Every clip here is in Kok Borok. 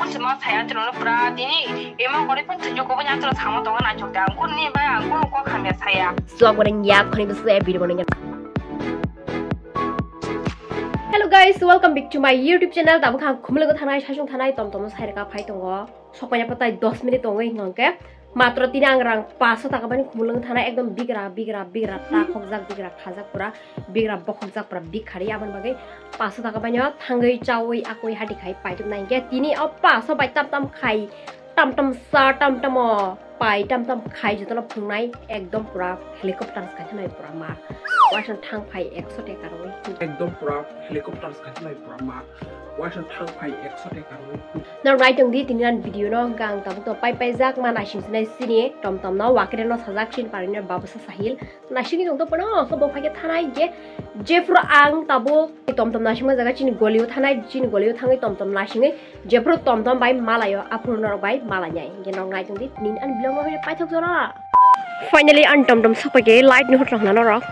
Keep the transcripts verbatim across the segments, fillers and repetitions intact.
Sima saya chwrwngno pura tini imo kore pun tuju ko nya chwrwng sama tongo na chok da. Ang kun ni bai ang kun ko khamya saya. Suak goreng yak khoni bwswk e video bono. Hello guys, welcome back to my YouTube channel. Tabuk ang khumulwgo thanai, sasung thanai, tom tom sai rwkha phai tongo. Sokmanya patai dos minute tongo hingke. Matro tini ang rang paso taka bani khumulwng thana ekdom bigra, bigra, bigra, takhokjak, bigra, khajak pura, bigra, bokhokjak pura, bikhari aboni bagwi paso taka bani o thangwi chawi akwi hati khai paitubna hingke tini o paso bai tam tam khai, tam tam sa, tam tam o pai, tam tam khai jotono phungnai ekdom pura helicopter khai thanai pura ma. Waisang thang phai ekso teka rwi. Ekdom pura helicopter khai thanai pura ma. Waisang thang phai ekso teka rwi. Norok nai tong di tini ani video no hingke ang tabuk to pai paijak ma naising sinai sini tom tom no wakere no sajak sini parini babusa sahil naisingwi tong to pono hingke bo phaikhe thanai je jephru ang tabuk tom tom naisingma jaga chini golio thanai chini golio thangwi tom tom naisingwi jephru tom tom bai malaio aphuru norok bai malainai hingke norok nai tong di tini ani vlog no paithok jora. Finally, ang tom tom sokpaikhe light ni hotlong na norok.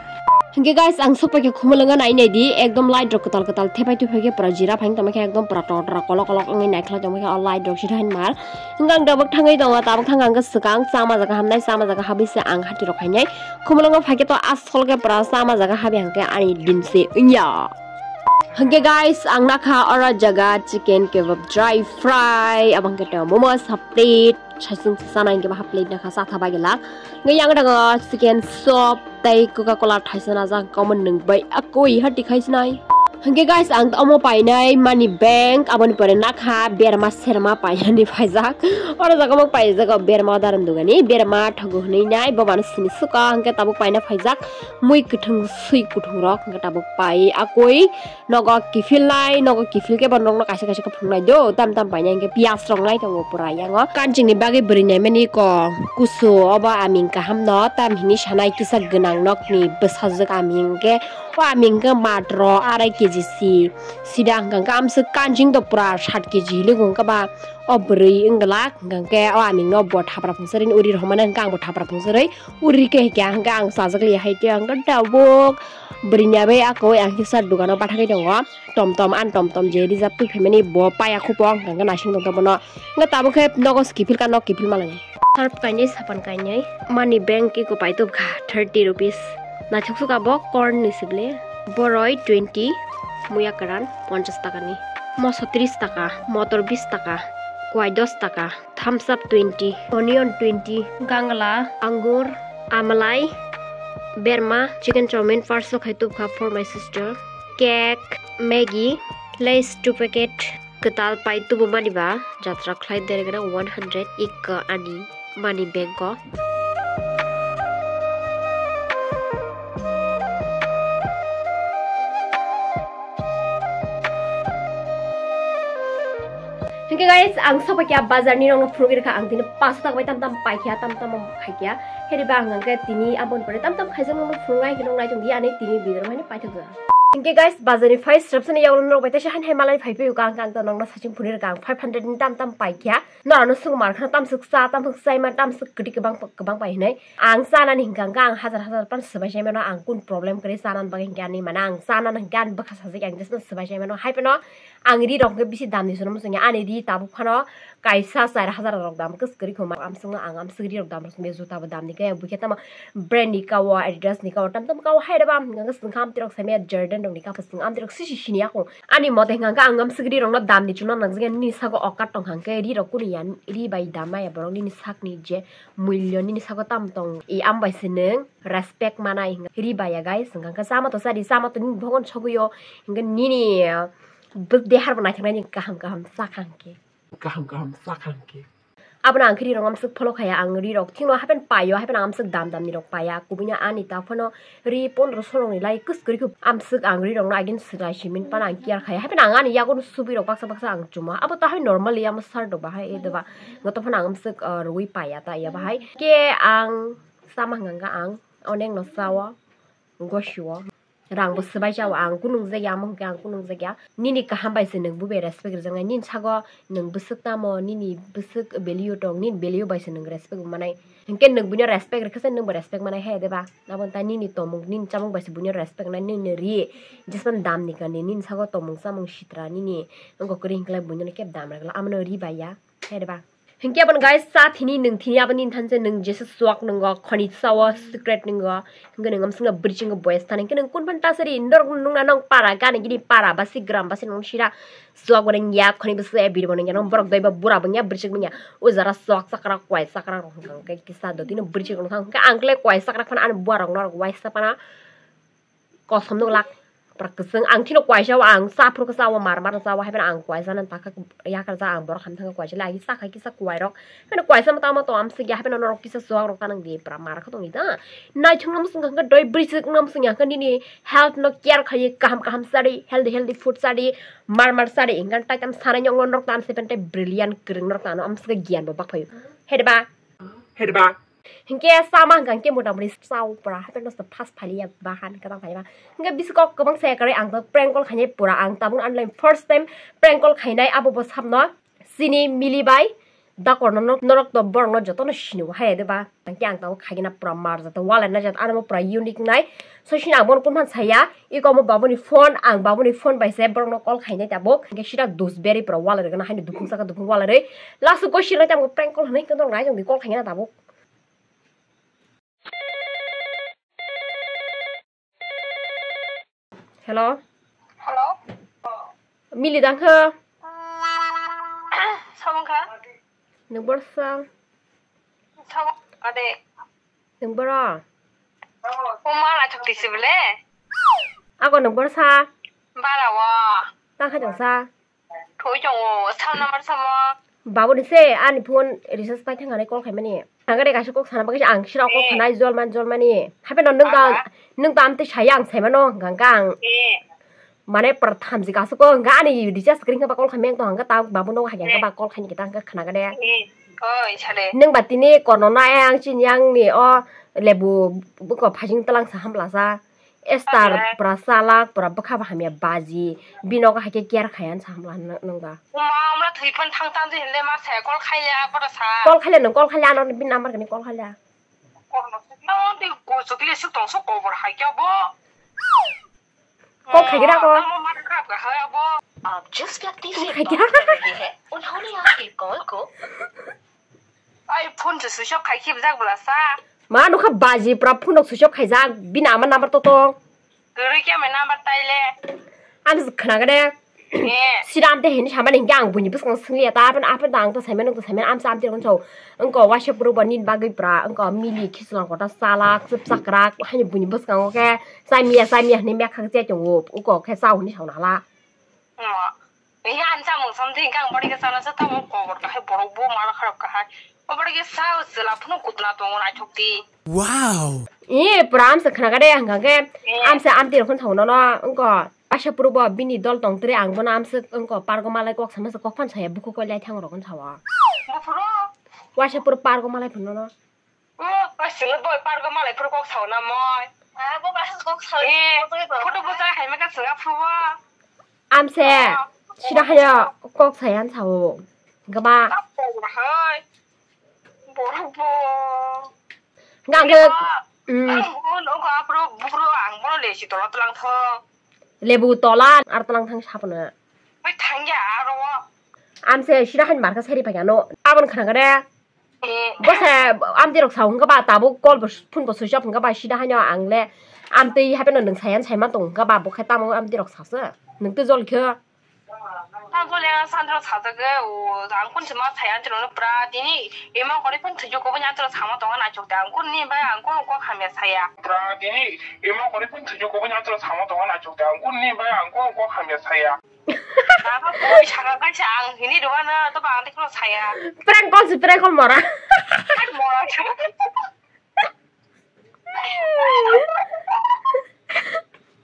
Hingke guys, ang sokpaikhe khumulwngo nai nai di, ekdom light rok kwtal kwtal thepai tuphai khe pura jira phai tongma khe ekdom pura tor tor kolok kolok wngwi naikhlai tongma khe o light rok sida hinmar. Hingke ang tabuk thangwi tongo, tabuk thang ang swkang chama jaga hamnai, chama jaga habwi se ang hati rok khainai. Khumulwngo phaikhe to asol khe pura chama jaga habi hangkhe ani din se wngya. Hingke guys, ang nakha oro jaga chicken kebab dry fry, abang khe to momos half plate. Saisung sana hingke ba half plate nakha chatha bai gelak. Nge yang dago chicken soup tei Coca Cola thaisa najak, omo nwng bai akoi hati khai sinai. Hingke guys, ang omo painai money bank, aboni pore nakha berma serma painani paijak. Oro jaga omo paijak berma daram dugani, berma thogo hwnwi nai, bo mano sini suka, hingke tabuk paina paijak mui kwthwng swi kuthwng rok, hingke tabuk pai akoi. Nogo kiphilnai, nogo kiphil khe bo nokno kaisa kaisa khe phunuknai do, tam tam painai hingke piyaj rok nai tongo pura yango. Kanchingni bagwi bwrwi naimani ko kusu obo aming kaham no, tam hini sanai kisa gwnang nokni bwsajwk aming hingke o aming hingke matro arai keji si sida hingka hingke amswk kanching do pura sat keji hinwi hingke ba o bwrwi wngwlak hingka hingke o aming no bo thapra phungsa rini uri rwmani hingke ang bo thapra phungsa rwi uri khe hingke hingke ang chajak liya hai tei hingke tabuk. Bwrwini abai ako ang kisa dogano bathagwi tongo. Tom tom, ang tom tom je reserve twi phaimani bo paya khupok, hwnkhe naising tongthobono. Hwnkhe tabuk khe nogo kiphil ka, nok kiphil malani. Sarp kainwi, sapan kainwi. Money bank eko paitubkha, thirty rupees. Naithok suka bo corn ni sibole. Boroi twenty, muya kwran ponchash taka ni. Moso tris taka, motor bis taka, kwai dos taka. Thumbs up twenty, onion twenty, gangla, angur, amalai, berma, chicken chowmin, first o khai tubkha for my sister, cake, Maggi, Lays two packet, kwtal pai tubumani ba jatra khlai derek rok one hundred ikka ani money bank o. Hingke guys, ang sopai kha bazar ni rok no phunugwi rwkha, ang tini paso taka bai tam tam pai kha, tam tam khai kha. Heri ba ang hingke tini aboni pore tam tam khaijak no phunuk nai, hingke nong nai tong di ani tini video rok haino paithak jora. Hingke guys, bazar ni phai srapsa ni yagulo norok bai teisa haino hai malai phai phai kha, ang khe ang to nong no saching phunui rwkha, ang five hundred ni tam tam pai kha. Norok no swngmar khana tamswk cha, tamswk chai man, tamswk kwtwi kwbang kwbang pai hinui. Ang chanani hingka hingka ang hajar hajar pan swbai chai mano, ang kun problem kwrwi chanani bagwi hingke ani mane ang chanani hingke ani bwkha sajak ang jesno swbai chai mano. Hai phano ang ri rok hingke bisi dam ni jono muchungya, ani ri tabuk phano kaisa char hajar rok dam kwswk kwrwi khuma. Amswkno ang amswk ri rok dam rok songya, juta bo dam ni kaya, bukhe tamo brand ni kao, Adidas ni kao, tam tam kao hai reba hingka hingke swngkha amtwi rok saimaya Jordan rok ni kao swng amtwi rok sisi sini yakung. Ani mote hingka hingke ang amswk ri rok no dam ni chuna nangjak ya, nini saka okat tong hingke ri rok kuni ya, ri bai dam maya borok nini sak ni je mulyo nini saka tam tong i, am bai se nwng respect manai hingke ri bai ya guys, hingka hingke chama to chadi, chama to nini bogon sogwi o, hingke nini, uh, bwk dehar bo naithok nai kaham kaham sakha hingke. Kaham kaham sakha hingke. Abono ang khe ri rok amswk follow khaya, ang ri rok thik no hapheno paio, hapheno ang amswk dam dam ni rok paya, kubui no ani ta phano ri pondro solo ni lai kwswk kwrwi khe amswk ang ri rok no again swlai simin phano ang care khaya, hapheno ang ani yago no subui rok baksa baksa ang chumo, abo ta hai normally amo sar do bahai e do ba, ngo to phano ang amswk, ah, rwui paya ta ya bahai khe ang sama hwnka hwnka ang onek no chao gosio. Rang bo swbai chao ang kunung jak ya, amo hwnkhe ang kunung jak ya. Nini kaham bai se nwng bo bai respect rijak nai. Nini sago nwng bwswk tamo, nini bwswk value tong, nini value bai se nwng respect bo manai. Hinkhe nwng buino respect rwkhe se nwng bo respect manai hai de ba. Abo ta nini tongmung, nini chamung bai se buino respect nai, nini ri. Jespan dam ni kani, nini sago tongmung chamung sitra nini. Nwng kok kwrwi hinkhe lai buino khe dam rwkla, amo no ri bai ya. Hai de ba. Hinkhe aboni guys, cha thini nwng thini aboni thanse nwng jesa swak nwngo, khoni sao secret nwngo. Hinkhe nwng amswngo bridge nwngo boys thani. Hinkhe nwng kun phan ta sari, norok nungna nang para, gana gini para, basi gram, basi nung sira. Swak bo nang ya, khoni bwswk ya, biri bo nang ya, nang borok doi ba bura bo ya, bridge bo ya. O jara swak chakra, kwai chakra rok hwnkha hwnkhe kisa do tini bridge rok hwnkha hwnkhe ang kle kwai chakra phano ani bua rok norok waisa pana. Kosom nuk lak. Prak kwchwng ang thino kwaisa o ang cha phuru kwsa o mar mar cha o hai phano ang kwaisa nang takha yakar ja ang borok ham thangkha kwaisa le agi cha khai kisa kwai rok. Phano kwaisa ma tamo to amswk ya hai phano norok kisa chuwak rok tanang di pra mar kha tongdi da. Naithok no musung kha doi bridge no musung ya kha nini health no care khai kaham kaham chadi healthy healthy food chadi mar mar chadi engkan tai tam sana nyong norok tam se pen tai brilliant kwrwng norok tano amswk giyan bo bak phaio. Hai de ba. Hai de ba. Hinkhe sama hwnkha hinkhe mota moti sao pura hapheno se fast phaliya bahan kwtal phaiba. Hinkhe bisi kok kwbang saya kwrwi ang to prank call khainai pura ang tabuk ani lai first time prank call khainai abo bo sabno chini mili bai dakor no norok to borok no jotono sini o hai de ba. Hinkhe ang tabuk khaigena pura mar jato walai na jato ano pura unique nai. So sini ang bono kunphan saya iko omo babuni phone ang babuni phone bai se borok no call khainai tabuk. Hinkhe sida dus berwi pura walai rwgena haino duphung saka duphung walai rwi. Last o gosi rwgena tabuk prank call hinwi khe norok nai tongdi call khaigena tabuk. Hello. Hello. Mili dang kha? Samung kha? Nung bor sa? Samung ade. Nung bor? O ma la thok tisi bele. Ako nung bor sa? Bara wa. Tang kha jang sa? Thoi tongo, sao number samo? Babu ni se, ani phone recharge pai thangani call khaimani. Ang gade kaisa kok sana bagwi ang sira kok khanai jolman jolmani. Hape no nung ta, nung ta amte saya ang saimano hwnkha ang. Mane pura thamjik asuk ko hwnkha ani recharge kring kha ba call khaimani to hwnkha ta babu no hai hwnkha ba call khaini kita hwnkha khana gade. Oi, sale. Nung ba tini kono na ang chini ang ni o lebu buko phajing talang sa hamla sa. Estar pura salak, pura bwkha bo hamya baji. Bini nogo hai khe care khaiya sa hamla nung ba. Uma, umla thwi phan thang tang di hinle ma se call khaile a pura sa. Call khaile nung call khaile ano bini number kani call khaile. Call no suk no di go suk le suk tong suk kobor hai kya bo. Call khai gira ko. Amo ma kha ka hai abo. आप जिस व्यक्ति से बात कर रहे हैं, उन्होंने आपके कॉल को Ai phone se switch off khai khibjak bwla sa. Ma nukha baji pura phone rok switch off khaijak bini ama number to tong. Kwrwi khe mai number taile. Ang se khna gade. Eh. Sira amte hini samani hingke ang buini bwskango swngliya ta apan apan ta ang to saimano to saimano amsa amte rokon sao. Wngko waisa puro bo nini bagwi pura wngko mili khichwlang kota salak chwpchakrak haini buini bwskango khe chamiya chamiya hinui mekha khe chai tongo wngko khe chao hinui sauna hala. Omo. Hiya ani samung somthing khe ang bari khe chana se tamo kobor kahai borok bo mala kharap kahai. O bari khe sa chwla phano kutna tongo naithok di. Wow. E pura amsa khna gade hwnkha khe amsa amti rok phano sao nono wngko. Waisa puro bo bini dol tong tre ang bono amsa wngko pargo malai kok sama se kok phan saya bukhuk koi lai thango rok wngsawa. Buphuru? Waisa puro pargo malai phano no. O, o, sini boy park o malai phuru kok sao na moi. Ah, bo ba kok sao. Eh, photo bo jai hai ma ka sanga phuwa. Amse, sida haya kok saya sao. Gaba. Hai. Borok bo. Gangge. Mm. Ang bo no ga bro, bro ang bo le si tola tolang tho. Lebu tola ar tolang thang sapna. Oi thangya aro. Amse sida han marka sari pagano. Abon khana gare. Bose amti rok sao hwnkha ba tabuk call bo phone bo switch off hwnkha ba sida haino ang le amtwi hapheno nwng sayan saima tong hwnkha ba bo khe tamo amti rok sasu nwng twi jol khe. Tamo le sandro sajagwi o ang kun sima saya amti rok no pra tini emo kori phone thwijo kubuni amti rok sama tongo naisok de ang kun ni bai ang kun kok hamya saya. Pra tini emo kori phone thwijo kubuni amti rok sama tongo naisok de ang kun ni bai ang kun kok hamya saya. Baba, boi saka kaisa ang hini rwano, to ba ang tei kheno saya. Prank call si, prank call mora. Ar mora.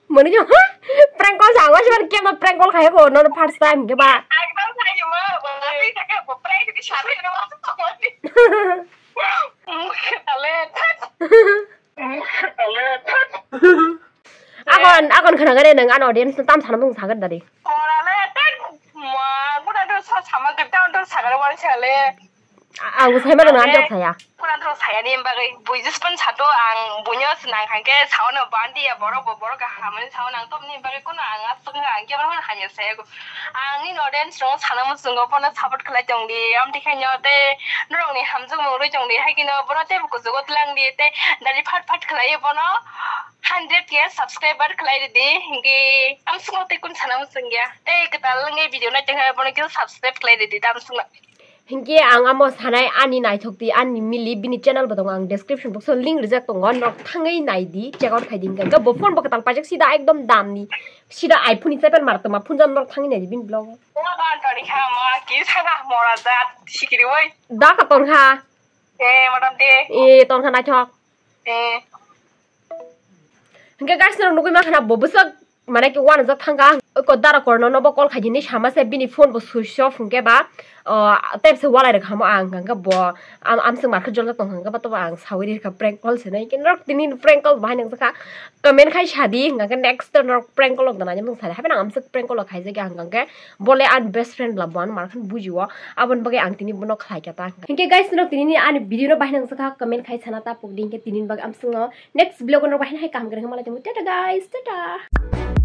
Mani jo, prank call sa, wajib kan kema prank call kaya ko, no first time ke ba. Ekdom saya ma, ba, tapi saya ko prank di sana, no, to mani. Mukhe ale. Ale. Ako, ako Khana gare nang ano audience tam sana mung sagar dari. Orale, tek, ma, kuna tu sa sama kita untuk sagar wal sale. Ang sai mana nanti saya. Kuna tu saya ni bagai buizus pun satu ang bunyo senang hangke sauna bandi ya borok bo borok hamani sauna ang top ni bagai kuna ang asuk ang kya mana hanya saya. Ang ni audience rong sana musungo pono support khlai tong di. Am dikhe nyo te norok ni hamjung mung rui tong di. Hai kino bono te buku jugo tlang di te dari phat phat khlai bono hundred K subscriber khlai di. Hingi am sungo te kun sana musung ya. Te ketal nge video na tengha bono kino subscribe khlai di tam sungo. Hinkhe ang amo sanai ani naithok di, ani mili bini channel bo tongo, ang description box o link rijak tongo, norok thangwi nai di, check out khai di. Hinkhe bo phone bo kwtal paijak, sida ekdom dam ni, sida iPhone ni chapel mar tongma phone jani norok thangwi nai di bini vlog o. O ba toni kha ma ki sanga mora jat sikiri oi. Da ka ton kha. Eh, madam de. Eh, ton kha naithok. Eh. Hinkhe guys, norok nugwi mankha bo bwswk mane ki wanajak thangkha. Oko dara korno no bo call khaidi hinwi sama se bini phone bo switch off hinkhe ba, o, tei se walai rwkha mo ang hinkhe bo am, amswk market joljak tongkha hinkhe ba tobo ang sawi rikha prank call se nai. Hinkhe norok tini prank call bahai nangjakha comment khai sadi hinkhe next time norok prank call rok dana mung sadi hapheno amswk prank call khaijak ang hinkhe bole ani best friend bla bo ano mar khan bujio aboni bagwi ang tini bono khlai kha ta. Hinkhe guys, norok tini ni ani video no bahai nangjakha comment khai sana ta pokdi hinkhe tini ni bagwi amswk no Next vlog o norok bahai hai kaham kwrwngkhe malai tongwi. Tata guys, tata.